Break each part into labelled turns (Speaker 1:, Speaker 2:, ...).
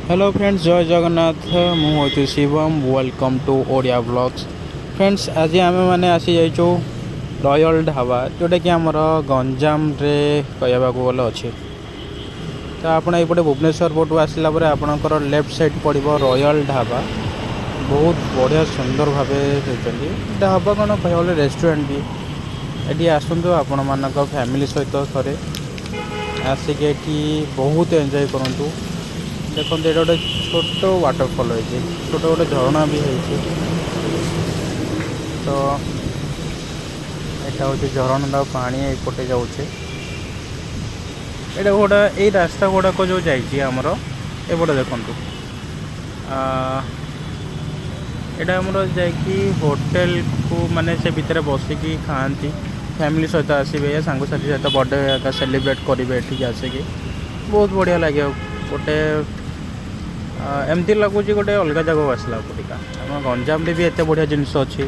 Speaker 1: Hello friends, ଜୟ ଜଗନ୍ନାଥ। ମୁଁ ହେଉଛି Shivam. Welcome to Odia vlogs. Friends, ଆଜି ଆମେମାନେ ଆସିଯାଇଛୁ ରୟାଲ ଢାବା, ଯେଉଁଟାକି ଆମର ଗଞ୍ଜାମରେ କହିବାକୁ ଗଲେ ଅଛି। ତ ଆପଣ ଏଇପଟେ ଭୁବନେଶ୍ୱର ପଟୁ ଆସିଲା ପରେ ଆପଣଙ୍କର ଲେଫ୍ଟ ସାଇଡ଼୍ ପଡ଼ିବ ରୟାଲ ଢାବା। ବହୁତ ବଢ଼ିଆ ସୁନ୍ଦର ଭାବେ ହେଇଛନ୍ତି। ଢାବା କ'ଣ, କହିବାକୁ ଗଲେ ରେଷ୍ଟୁରାଣ୍ଟ ବି। ଏଠି ଆସନ୍ତୁ, ଆପଣମାନଙ୍କ ଫ୍ୟାମିଲି ସହିତ ଥରେ ଆସିକି ଏଠି ବହୁତ ଏନ୍ଜୟ କରନ୍ତୁ। ଦେଖନ୍ତୁ, ଏଇଟା ଗୋଟେ ଛୋଟ ୱାଟରଫଲ୍ ହେଇଛି, ଛୋଟ ଗୋଟେ ଝରଣା ବି ହେଇଛି। ତ ଏଇଟା ହେଉଛି ଝରଣାର ପାଣି ଏଇପଟେ ଯାଉଛି। ଏଇଟା ଗୋଟେ ଏଇ ରାସ୍ତା ଗୁଡ଼ାକ ଯେଉଁ ଯାଇଛି ଆମର ଏପଟେ ଦେଖନ୍ତୁ, ଏଇଟା ଆମର ଯାଇକି ହୋଟେଲକୁ, ମାନେ ସେ ଭିତରେ ବସିକି ଖାଆନ୍ତି। ଫ୍ୟାମିଲି ସହିତ ଆସିବେ ୟା ସାଙ୍ଗସାଥି ସହିତ ବର୍ଥଡ଼େ ଏକା ସେଲିବ୍ରେଟ୍ କରିବେ ଏଠିକି ଆସିକି, ବହୁତ ବଢ଼ିଆ ଲାଗିବ। ଗୋଟେ ଏମିତି ଲାଗୁଛି ଗୋଟେ ଅଲଗା ଜାଗାକୁ ଆସିଲା ପରିକା। ଆମ ଗଞ୍ଜାମରେ ବି ଏତେ ବଢ଼ିଆ ଜିନିଷ ଅଛି।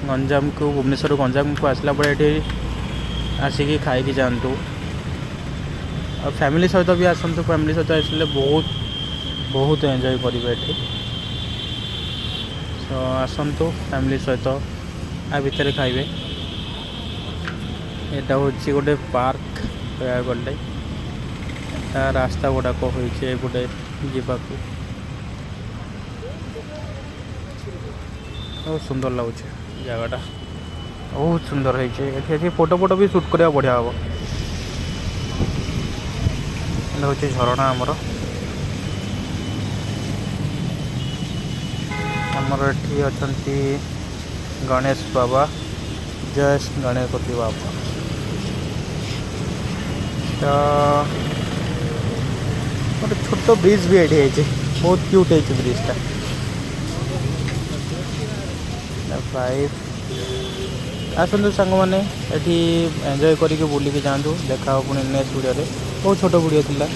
Speaker 1: ଗଞ୍ଜାମକୁ, ଭୁବନେଶ୍ୱରରୁ ଗଞ୍ଜାମକୁ ଆସିଲା ପରେ ଏଠି ଆସିକି ଖାଇକି ଯାଆନ୍ତୁ। ଆଉ ଫ୍ୟାମିଲି ସହିତ ବି ଆସନ୍ତୁ। ଫ୍ୟାମିଲି ସହିତ ଆସିଲେ ବହୁତ ବହୁତ ଏନ୍ଜୟ କରିବେ ଏଠି। ତ ଆସନ୍ତୁ ଫ୍ୟାମିଲି ସହିତ, ଆ ଭିତରେ ଖାଇବେ। ଏଇଟା ହେଉଛି ଗୋଟେ ପାର୍କ କହିବାକୁ ଗଲେ। ତା ରାସ୍ତା ଗୁଡ଼ାକ ହୋଇଛି ଏପଟେ ଯିବାକୁ। ବହୁତ ସୁନ୍ଦର ଲାଗୁଛି ଜାଗାଟା, ବହୁତ ସୁନ୍ଦର ହେଇଛି। ଏଠି ଆସି ଫଟୋ ଫଟୋ ବି ସୁଟ୍ କରିବା ବଢ଼ିଆ ହେବ। ଏଇଟା ହେଉଛି ଝରଣା ଆମର। ଆମର ଏଠି ଅଛନ୍ତି ଗଣେଶ ବାବା। ଜୟ ଗଣପତି ବାବା। ତ ଗୋଟେ ଛୋଟ ବ୍ରିଜ୍ ବି ଏଠି ହେଇଛି, ବହୁତ କ୍ୟୁଟ୍ ହେଇଛି ବ୍ରିଜ୍ଟା। ଫାଇଭ୍ ଆସନ୍ତୁ ସାଙ୍ଗମାନେ, ଏଠି ଏନ୍ଜୟ କରିକି ବୁଲିକି ଯାଆନ୍ତୁ। ଦେଖା ହେବ ପୁଣି ନେକ୍ସଟ ଭିଡ଼ିଓରେ। ବହୁତ ଛୋଟ ଭିଡ଼ିଓ ଥିଲା।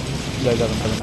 Speaker 1: ଜୟ ଜଗନ୍ନାଥ।